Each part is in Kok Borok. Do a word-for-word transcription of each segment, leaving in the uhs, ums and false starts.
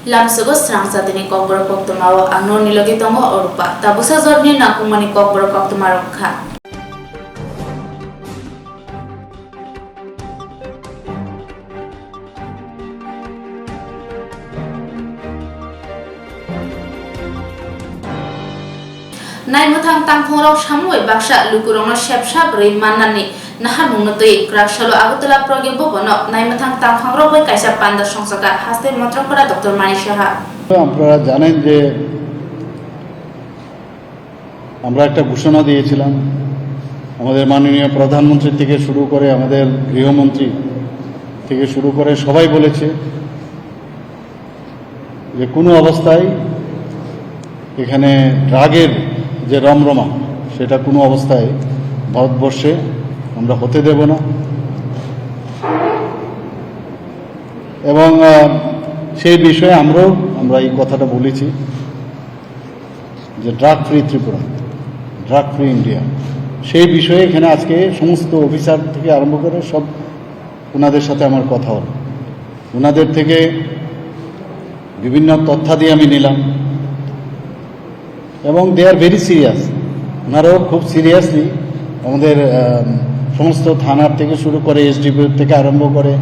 Lamsogo srang satini kokborok koktwmao ang noni logi tongo Orupa. Tabuksa jorni nangkukmani kokborok koktwma rok kha. Naimwthang tangphungrok samung bai baksa lukurokno sepsa bwrwi mannani naharmungno twi kwraksalo Agartala Pragya Bhavan-o naimwthang tangphungrok bai kaisa panda songchakha haste Motrokora Doctor Mani Saha. আপনারা জানেন যে আমরা একটা ঘোষণা দিয়েছিলাম, আমাদের মাননীয় প্রধানমন্ত্রী থেকে শুরু করে আমাদের গৃহমন্ত্রী থেকে শুরু করে সবাই বলেছে যে কোনো অবস্থায় এখানে ড্রাগের যে রমরমা, সেটা কোনো অবস্থায় ভারতবর্ষে আমরা হতে দেব না। এবং আহ, সেই বিষয়ে আমরাও আমরা এই কথাটা বলেছি যে drug free Tripura, drug free India, সেই বিষয়ে এখানে আজকে সমস্ত অফিসার থেকে আরম্ভ করে সব ওনাদের সাথে আমার কথা হলো। ওনাদের থেকে বিভিন্ন তথ্যাদি আমি নিলাম এবং they are very serious। ওনারাও খুব সিরিয়াসলি আমাদের আহ, সমস্ত থানার থেকে শুরু করে এসডিপিও থেকে আরম্ভ করে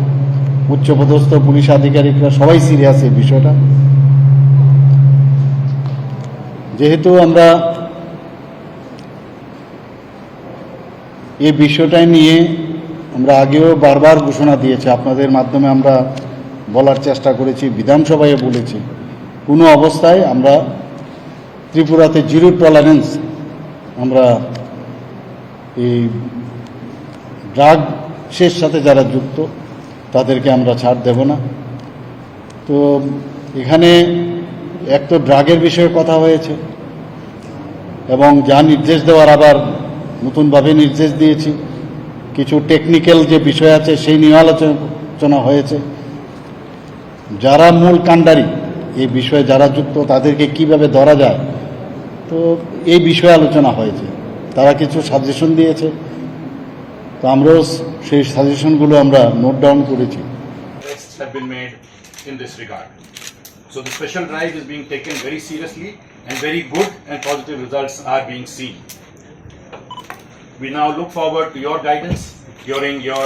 উচ্চপদস্থ পুলিশ আধিকারিকরা সবাই সিরিয়াস এই বিষয়টা। যেহেতু আমরা এই বিষয়টা নিয়ে আমরা আগেও বারবার ঘোষণা দিয়েছি, আপনাদের মাধ্যমে আমরা বলার চেষ্টা করেছি, বিধানসভায় বলেছি, কোনো অবস্থায় আমরা ত্রিপুরাতে জিরো টলারেন্স আমরা এই ড্রাগসের সাথে যারা যুক্ত তাদেরকে আমরা ছাড় দেব না। তো এখানে এক তো ড্রাগের বিষয়ে কথা হয়েছে এবং যা নির্দেশ দেওয়ার আবার নতুনভাবে নির্দেশ দিয়েছি। কিছু টেকনিক্যাল যে বিষয় আছে সেই নিয়ে আলোচনা হয়েছে। যারা মূল কাণ্ডারি, এই বিষয়ে যারা যুক্ত তাদেরকে কিভাবে ধরা যায়, তো এই বিষয়ে আলোচনা হয়েছে। তারা কিছু সাজেশন দিয়েছে, তো আমরাও সেই সাজেশনগুলো আমরা নোট ডাউন করেছি। Arrests have been made in this regard. So the special drive is being taken very seriously and very good and positive results are being seen. We now look forward to your guidance during your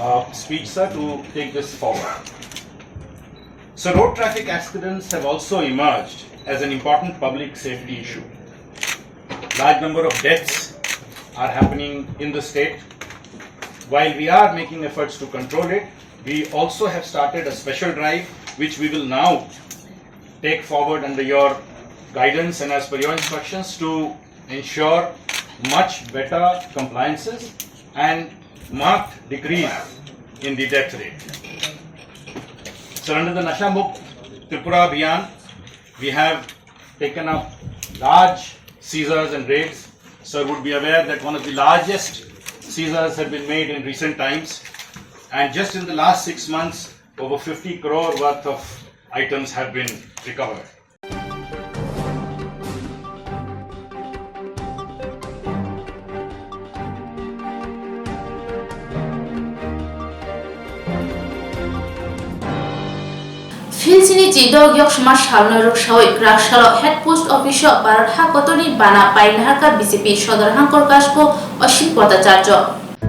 uh, speech, sir, to take this forward. So road traffic accidents have also emerged as an important public safety issue. Large number of deaths are happening in the state. While we are making efforts to control it, we also have started a special drive which we will now take forward under your guidance and as per your instructions to ensure much better compliances and marked decrease in the death rate. So under the Nasha Mukt Tripura Abhiyan, we have taken up large seizures and raids. Sir would be aware that one of the largest seizures have been made in recent times, and just in the last six months, over fifty crore worth of items have been recovered. Philsini chidok yoksma salno rwksawi kwrak salo head post office o Bharat ha kotorni bana painaharkha B J P sodor hangkor kasko Asim Bhattacharya.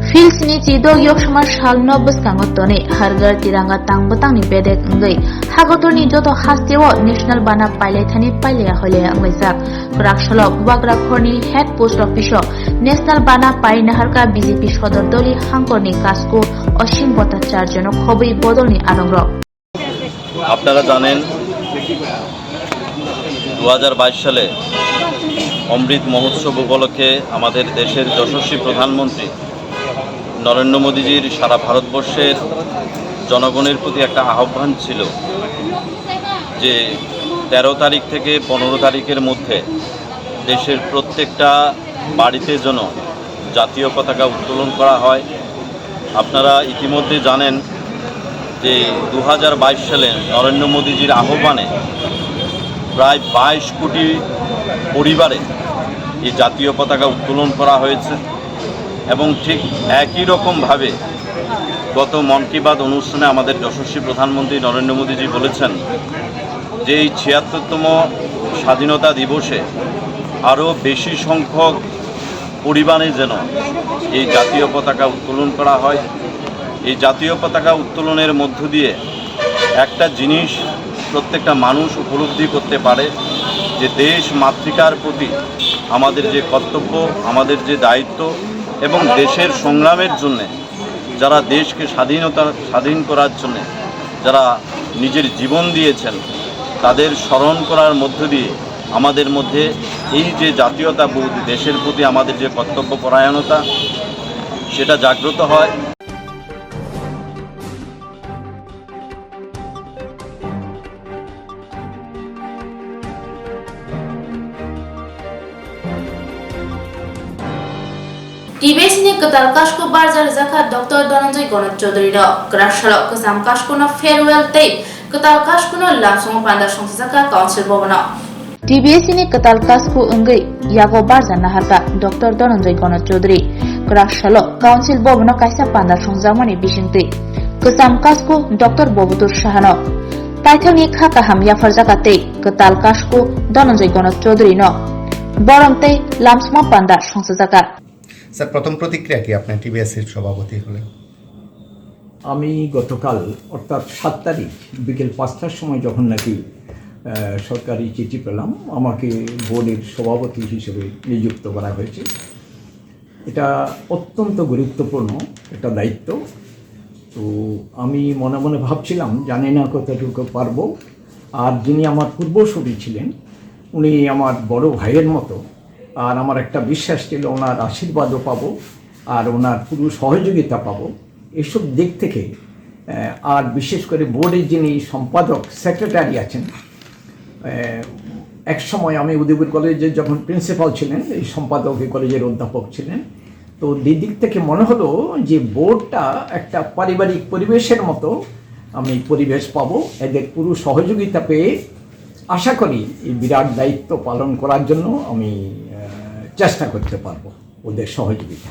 Philsini chidok yoksma salno bwskango tonwi Har Ghar Tiranga tang bwtangni bedek wngwi ha kotorni joto hasteo national bana pailaithani pailaya hoilaya wnglaijak. Kwrak salo Bubagra khorni head post office o national bana painaharkha B J P sodor doli hangkorni kasko Asim Bhattacharya no khobwi bodolni adongrok. আপনারা জানেন, দু হাজার বাইশ সালে অমৃত মহোৎসব উপলক্ষে আমাদের দেশের যশস্বী প্রধানমন্ত্রী নরেন্দ্র মোদীজির সারা ভারতবর্ষের জনগণের প্রতি একটা আহ্বান ছিল যে তেরো তারিখ থেকে পনেরো তারিখের মধ্যে দেশের প্রত্যেকটা বাড়িতে যেন জাতীয় পতাকা উত্তোলন করা হয়। আপনারা ইতিমধ্যে জানেন যে দু হাজার বাইশ সালে নরেন্দ্র মোদীজির আহ্বানে প্রায় বাইশ কোটি পরিবারে এই জাতীয় পতাকা উত্তোলন করা হয়েছে এবং ঠিক একই রকমভাবে গত মন কি বাত অনুষ্ঠানে আমাদের যশস্বী প্রধানমন্ত্রী নরেন্দ্র মোদীজি বলেছেন যে এই ছিয়াত্তরতম স্বাধীনতা দিবসে আরও বেশি সংখ্যক পরিমাণে যেন এই জাতীয় পতাকা উত্তোলন করা হয়। এই জাতীয় পতাকা উত্তোলনের মধ্য দিয়ে একটা জিনিস প্রত্যেকটা মানুষ উপলব্ধি করতে পারে যে দেশ মাতৃকার প্রতি আমাদের যে কর্তব্য, আমাদের যে দায়িত্ব এবং দেশের সংগ্রামের জন্যে যারা দেশকে স্বাধীনতা, স্বাধীন করার জন্যে যারা নিজের জীবন দিয়েছেন, তাদের স্মরণ করার মধ্য দিয়ে আমাদের মধ্যে এই যে জাতীয়তাবোধ, দেশের প্রতি আমাদের যে কর্তব্যপরায়ণতা, সেটা জাগ্রত হয়। T B S ni kwtal kasko barja rijak kha Doctor Dhananjay Ganesh Chaudhary no. Kwrak salo kwcham kasko no farewell tei kwtal kasko no lamsongo panda songchajak kha Council Bhavan o. T B S ni kwtal kasko wngwi yago barja naharkha Doctor Dhananjay Ganesh Chaudhary. Kwrak salo Council Bhavan o kaisa panda songjakmani bisingtwi kwcham kasko Doctor Bobotur Sahano. Paithakni kha kaham yapharjakha tei kwtal kasko Dhananjay Ganesh Chaudhary no borom tei lamsma panda songchajakha. Sir, প্রথম প্রতিক্রিয়া কি আপনার টিবিএসসির সভাপতি হলেন? আমি গতকাল, অর্থাৎ সাত তারিখ বিকেল পাঁচটার সময় যখন নাকি, আহ, সরকারি চিঠি পেলাম, আমাকে বোর্ডের সভাপতি হিসেবে নিযুক্ত করা হয়েছে। এটা অত্যন্ত গুরুত্বপূর্ণ একটা দায়িত্ব। তো আমি মনে মনে ভাবছিলাম, জানি না কতটুকু পারবো। আর যিনি আমার পূর্বসূরি ছিলেন, উনি আমার বড় ভাইয়ের মতো। আর আমার একটা বিশ্বাস ছিল ওনার আশীর্বাদও পাবো, আর ওনার পুরো সহযোগিতা পাবো। এসব দিক থেকে, আহ, আর বিশেষ করে বোর্ডের যিনি সম্পাদক, সেক্রেটারি আছেন, আহ, এক সময় আমি উদয়পুর কলেজে যখন প্রিন্সিপাল ছিলেন, এই সম্পাদক এই কলেজের অধ্যাপক ছিলেন। তো দিদিক থেকে মনে হলো যে বোর্ডটা একটা পারিবারিক পরিবেশের মতো আমি পরিবেশ পাবো। এদের পুরো সহযোগিতা পেয়ে আশা করি এই বিরাট দায়িত্ব পালন করার জন্য আমি, আহ, চেষ্টা করতে পারবো ওদের সহযোগিতা।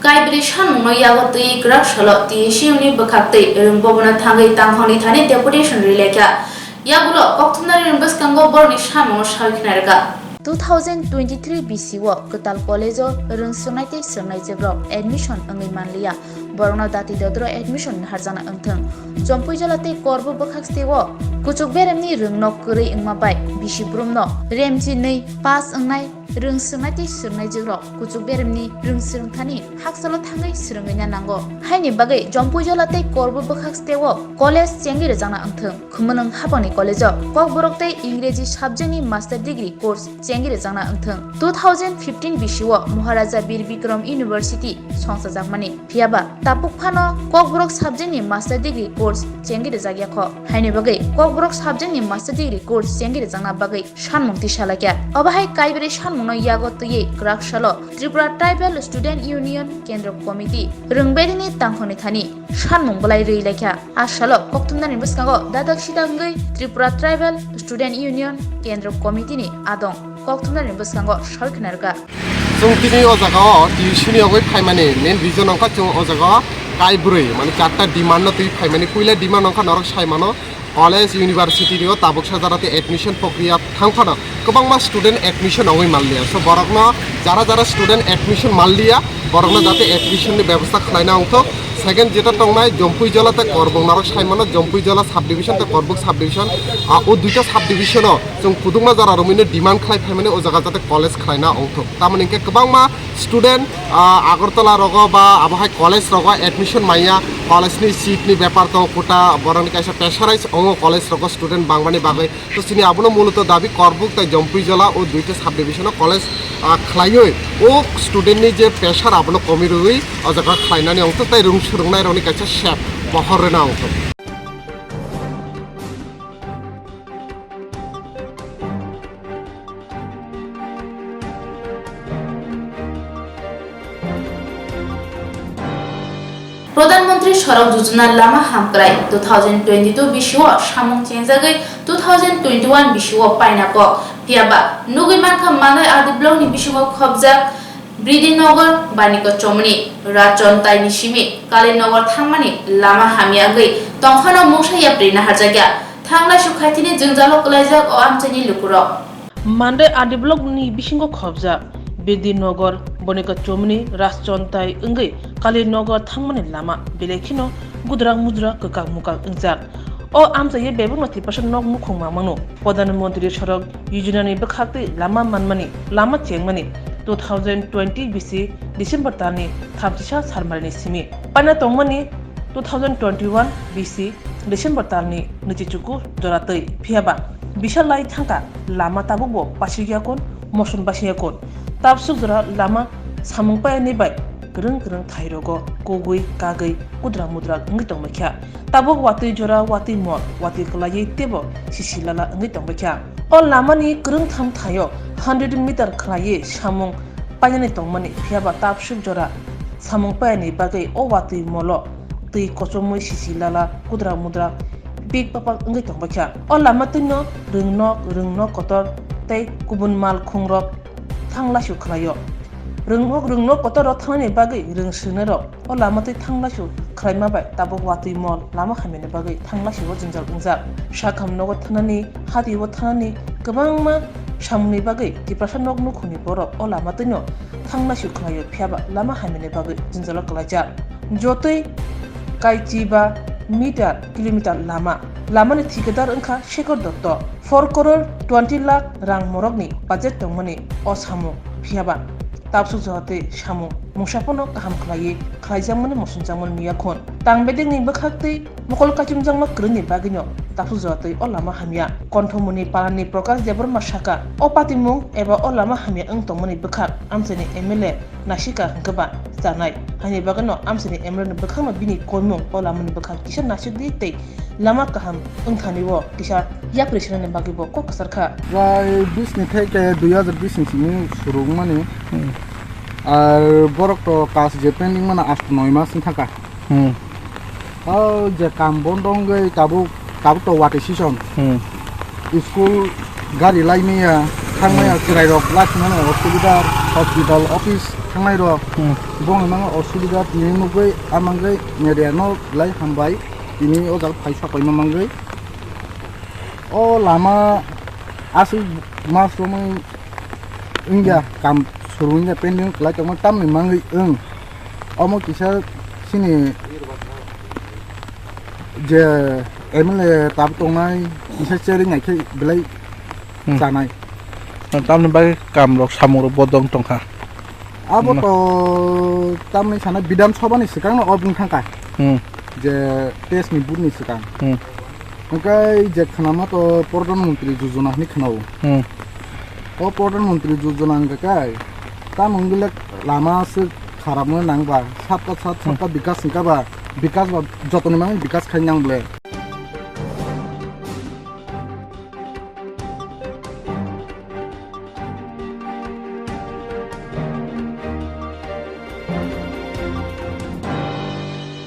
Kaibrwi sanmungno yago twi kwrak salo T S U ni bwkhaktwi rwng bobono thangwi tangkhongni thani deputation rwi laikha. Yagulo kokthumnarokni bwskango borokni samungno sawi khna rwkha. Two thousand twenty-three bisi o kwtal college o rwng swrwngnai tei swrwngnaijwk rok admission wngwi manliya, borokno dati dodro admission naharjakna wngthwng. Jompuijala tei Korbo bwkhak steo kuchuk beremni rwngno kwrwi wngma bai bisi brumno remjinwi pass wngnai rwng swrwngnai tei swrwngnaijwk rok kuchuk beremni rwng swrwngthani haksalo thangwi swrwngwina nango. Haini bagwi Jompuijala tei Korbo bwkhak steo college chengwi rwjakna wngthwng. Khumulwng hapangni college o Kokborok tei Ingreji subject ni master degree course chengwi rwjakna wngthwng. Two thousand fifteen bisi o Maharaja Bir Bikram University songchajakmani. Phiyaba tabuk phano Kokborok subject ni master degree course chengwi rwjakya kho. Haini bagwi Kokborok subject ni master degree course chengwi rwjakna bagwi sanmung tisa laikha. Obo hai kaibrwi sanmungno yago twiwi kwrak salo Tripura Tribal Student Union Kendra Committee rwngbedini tangkhoni thani sanmung bwlai rwi laikha. A salo kokthumnani bwskango dadak sida wngwi Tripura Tribal Student Union Kendra Committee ni adong kokthumnani bwskango soi khna rwkha. Chwng tini o jaga o T U C ni yogwi phaimani main reason wngkha chwng o jaga o kaibrwi, mane charta demand no twi phaimani. Puila demand wngkha norok sai mano, college, university ni o tabuk sa jara tei admission prokriya thang phano kwbangma student admission wngwi manliya. So borokno jara jara student admission manliya, borokno jate admission ni bebostha khlaina wngthok. Second jeta tongnai Jompuijala tei Korbuk, norok sai mano Jompuijala subdivision tei Korbuk subdivision, ah, o duita subdivision o chwng kwdwkma jora romwino demand khlai phaimani o jaga jate college khlaina wngthok. Tamoni hwnkhe kwbangma student, ah, Agartala rogo ba abo hai college rogo admission manya, college ni seat ni bepar tongo, kota borokni kaisa pressurize wngo college rogo student bangmani bagwi. To chini abono muloto dabi Korbuk tei Jompuijala o duita subdivision o college, ah, khlaiwi o student ni je pressure abono komi rwwi o jaga khlainani wngthok tei rwng swrwngnairokni kaisa sep pohor rwna wngthok. Pradhan Mantri Sadak Yojana lama hamkrai two thousand twenty-two bisio samung chengjagwi two thousand twenty-one bisio paina kok. Phiyaba nugwi mankha Mandai R D block ni bisingo khobjak Bridinogar, Banika Chomoni, Rajchontai ni simi Kalinogar thangmani lama hamya wngwi tongphano mungsa yapri naharjakya. Thanglaisu khaithini jwngjalo kwlaijak o amchaini lukurok. Mandai R D block ni bisingo khobjak Bidinogar, Bonika Chomni, Rajchontai wngwi Kalinogar thangmani lama belai kheno gudrak mudrak kwkak mukak wngjak. O amchaiye bebakno tiprasa nok nukhung ma mano. Pradhan Mantri Sadak Yojana ni bwkhak twi lama manmani, lama chengmani two thousand twenty bisi December talni thamchisa salmarini simi. Paina tongmani two thousand twenty-one bisi December talni nwichichuku jora twi. Phiyaba bisa lai thangkha lama tabukbo pasrikya kon, moson basingya kon. Tabsuk jora lama samung payanwi bai kwrwng kwrwng thairogo kugwi kagwi kudra mudra wngwi tongbaikha. Tabuk watwi jora, watwi mol, watwi kwlaiwi teibo sisi lala wngwi tongbaikha. O lamani kwrwngtham thaio hundred meter khwlaiwi samung painani tongmani, phiyaba tabsuk jora samung painani bagwi o watwi molo twi kochomwi sisi lala kudra mudra bik papak wngwi tongbaikha. O lama twino rwngnok, rwngnok kotor tei kubun mal khungrok thanglaisu khwlaio. Rwngnok, rwngnok kotor rok thangnani bagwi rwng swrwngnairok o lama twi thanglaisu khwlaima bai tabuk watwi mol lama hamyani bagwi thanglaisu o jwngjal wngjak. Sakham nogo thanani, hatio thanani kwbangma samungni bagwi tiprasa nok nukhungni borok o lama twino thanglaisu khwlaio, phiyaba lama hamyani bagwi jwngjalo kwlaijak. Jotoi kaichi ba meter, kilometer lama. Lamani thikadar wngkha Shekhar Dotto. Four crore twenty lakh rang morokni budget tongmani o samung, phiyaba tabsuk jora tei samung mungsa phano kaham khlaiwi khlaijakmani muchungjakmani miya khun. Tang bedekni bwkhak tei mokol kaichomjakma kwrwngni bagwino tabsuk jora tei o lama hamya. Konthomoni palani Prakash Debbarma sakha, o patimung eba o lama hamya wng tongmani bwkhak amchaini M L A naisika hwnkhe ba chanai. Haini bagwino amchaini M L A ni bwkhakno bini koimung o lamani bwkhak kisa naisik di tei lama kaham wngthani o kisa yapri sinani bagwi bo kok kwchar kha. Prai bis ni thai khe dui hazar bis ni simi surungmani. Hmm. Ar borok to kas je pending mana asto noi mas wngkha kha. Hmm. O je kam bondo wngwi tabuk, tabuk to watwi season. Hmm. School gari lai maya, thang maya, hmm, chwrai rok lai thangmani osubida, hospital, office thangnai rok. Hmm. Bongni mangno osubida tini nugwi, amangwi media no belai hambai, tini o jaga phai sapai ma mangwi. O lama aswk mas romwi Wngya, kam suru wngya, pending khlai tongma tamni mangwi wng. Omo kisa chini je M L A tab tongnai, kisa cheri naikhe belai Hmm. chanai. Tamni bagwi kamrok samungrok bodong tongkha. Abo Hmm. to tamni sana Bidhan Sabha ni swkangno o bung thangkha. Hmm. Je test ni vote ni swkang. Hmm. Hwnkhe je khwnama to Pradhan Mantri Yojana hwnwi khwnao. Hmm. O Pradhan Mantri Yojana hwnkhe kai, tamo wngwile lama se kharapno nangba, sabka sab, Hmm. sabka bikas hwnkha ba, bikas ba jotoni mangni bikas khai nang ble.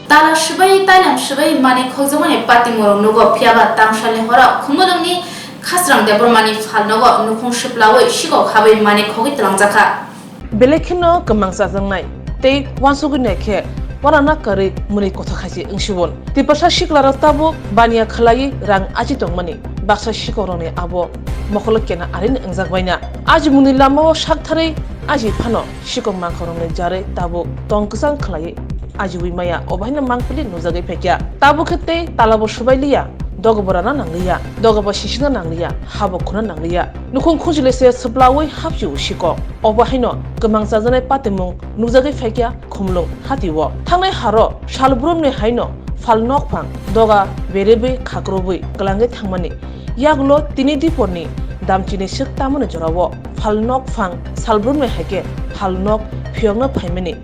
Tala swbai, tailam swbai manwi khokjakmani patimung rok nugo, phiya ba tangsalni horo Khumulwngni Khasrang Debbarmani phalnogo nukhung swplaui sikok habwi manwi khogwi twlangjakha. Belai kheno kwmang chajaknai tei uansugwi naikhe uanana kwrwi mwnwi kothok hai se wngsio. Tiprasa siklarok tabuk baniya khwlaiwi rang aji tongmani baksa sikokrokni abo mokolo kena arini wngjak baina. Ajimungni lamao saktharwi aji phano sikok mangkhorokni jarwi tabuk tong kwchang khwlaiwi ajiwi maya, obo haino mangpili nukjagwi phaikha. Tabuk khe tei talabo swbai liya, dogobo rana nangliya, dogobo sisina nangliya, habo khuna nangliya. Nukhung khunjili se swplaui hapsio sikok. Obo haino kwmang chajaknai patimung nukjagwi phaikha Khumulwng hatio. Thangnai haro salbrumni haino phalnok phang doga beribwi khakrobwi kwlangwi thangmani. Yagulo tini diporni damchini swk tamoni jorao phalnok phang salbrumni haikhe phalnok phiyokno phaimani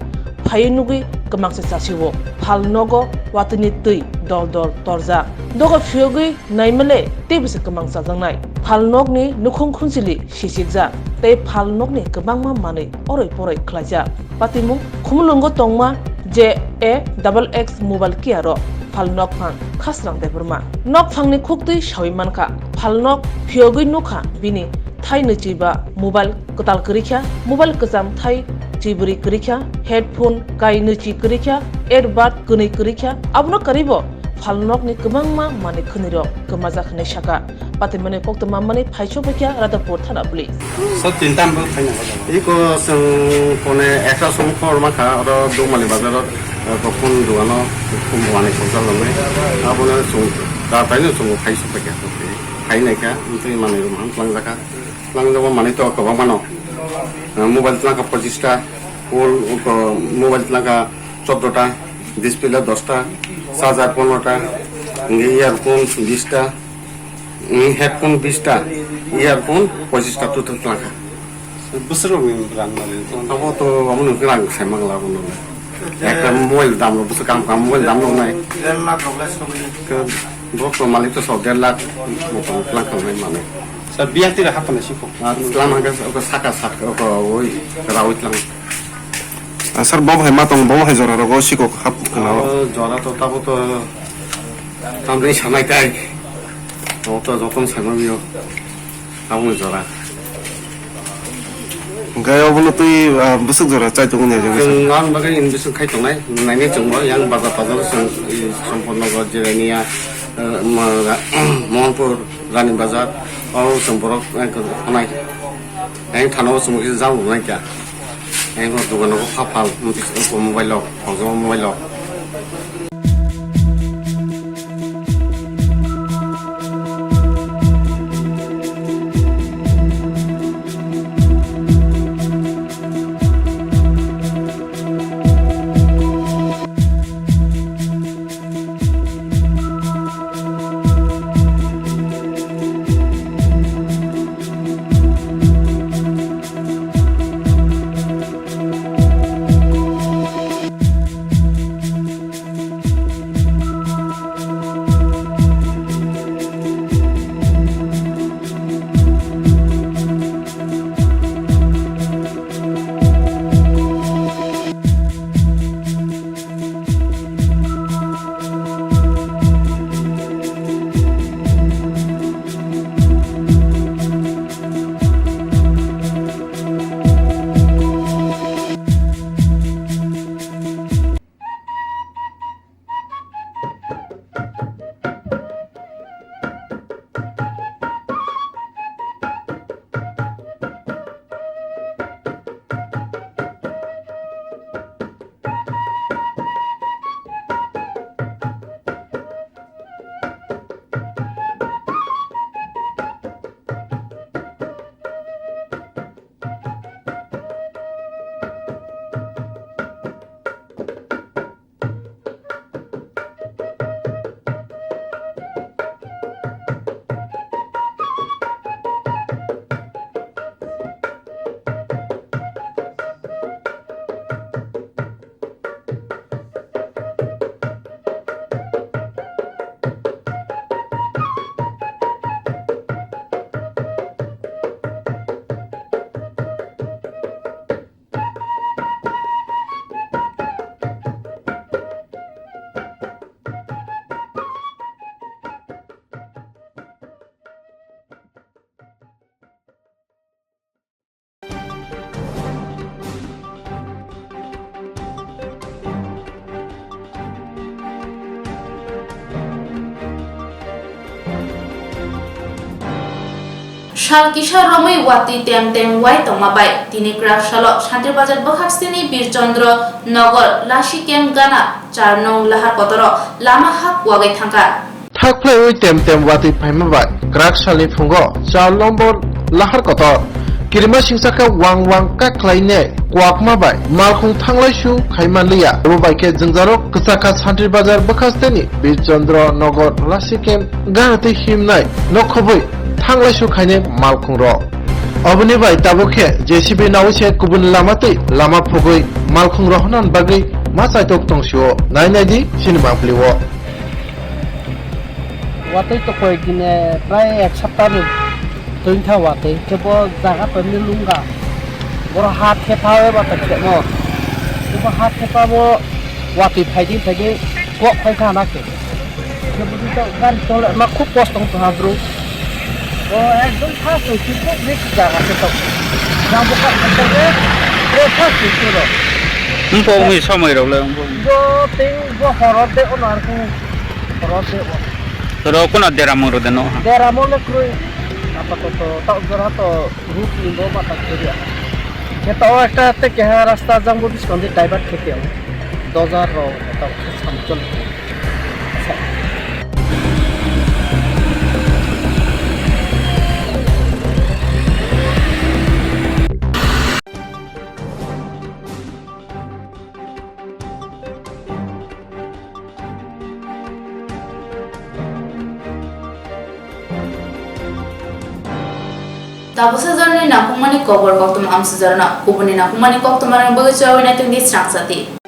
phaiwi nugwi kwmangsa chasio. Phalnogo watwini twi dol dol torjak. Doga phiyogwi naimale teibo se kwmang chajaknai. Phalnokni nukhung khunjili sichikjak tei phalnokni kwbangma manwi oroi poroi khlaijak. Patimung Khumulwngo tongma J A double X mobile kiaro phalnok phang Khasrang Debbarma. Nokphangni khuktwi saui mankha, phalnok phiyogwi nukha bini thai nwichiba mobile kwtal kwrwikha, mobile kwcham thai chibwrwi kwrwikha, headphone kai nwichi kwrwikha, earbud kwnwi kwrwikha, abono kwrwibo phalnokni kwbangma manwi khwnwirok kwmajak hwnwi sakha. Patimani koktwma manwi phaichokbaikha Radhapur thana police. Sir, tinta ang bw khaina bagwi. Iko chwng pone ekta song khor mankha, oro Dugmali bazaro, eh, kokun dugano, kokun buani kokjal lomwi. Abono chwng, ta taino chwng phaichokbaikha. Phainaikha, tei manwi rok hang twlangjakha. Twlangjak manwi to kwbangmano. Eh, mobile twlangkha pochista, full, oko, mobile twlangkha chordo ta, display dosta, charger pondro ta, hingke earphone bista, mm, headphone bista, earphone pochista total twlangkha. Bwswk rokni rang nari? Abo to, abo no rang sai mangla abo no. Ekta mobile dam rok bwswk kam kam mobile dam rok nai. Derak lakh rok le sogwi. Ke, bo to malik to sok derak lakh, bo to twlang kha nai mane. Sir, biya tira hapna siko. Ah, twlang hangke, oko saka saka, oko oi, rawi twlang. Ah, sir, bo hai ma tong, bo hai jora rogo siko hap khna o. Oh, jora to tabo to tamni sanai tai. Bo to joton sanai yo. Tabukni jora. Hingke obono twi, ah, bwswk jora chai tongo ni ajagwi sa? Chwng ang bagwi investment khai tongnai, nainai chwngbo yang bazar tazar chwng, i, Sampurnagar, Jirania, eh, ma-, Mohanpur, Rani Bazar, o chwng borok, eh, khonai. Yang thana o chwng kisa jang rwnai kha. Yang o dogano pha phal, mobile rok, khoroksa mobile rok. Sal kisa romwi watwi tem tem wai tongma bai tini kwrak salo Shantir Bazar bwkhak sini Bir Chandra Nagar Lasi Camp gana char nong Lahar Kotoro lama ha kuwagwi thangkha. Thak phlaiwi tem tem watwi phaima bai kwrak salni phungo char nombor Lahar Kotor kirima singsa khe wang wang kak khlaine kwakma bai malkhung thanglaisu khai manliya. Abo bai khe jwngjaro kwchakha Shantir Bazar bwkhasteni Bir Chandra Nagar Lasi Camp gana twi himnai nokhobwi thanglaisu khaine malkhung rok. Oboni bai tabuk khe J C B nawi se kubun lama twi lama phugwi malkhung rohorna bagwi ma chaitok tongsio. Nai nai di chini mangpili o. Watwi to koyekdin, eh, prai ek sapta ni twintha watwi, khe bo jaga to ni lungga. Boro ha thepha eba ta khemo. Khe bo ha thepha bo watwi phaidi phaidi kok phai kha na khe. Khe bo to gari tole ma khub kosto wng tongha bro. O ekdom fast wng si kok rik jaga se to. Jang bo kha kha khe, eh, fast wng si ro. Wngpo wngwi somoi rok le wngpo. Bo tei bo horor de ono ar khe. Khoro se o. Khoro kuna deramung rode no ha. Deramung le kroi. Apato to ta jora to route ni bo mata khori ya. Khe to ekta te keha rasta jang bo biskon de divert khe te. Dojar ro ta sam chol. Tabuk sajorni nangkukmani kokborok koktwma amsajorno kubuni nangkukmani koktwmarokni bagwi chubawi naitokdi srang sati.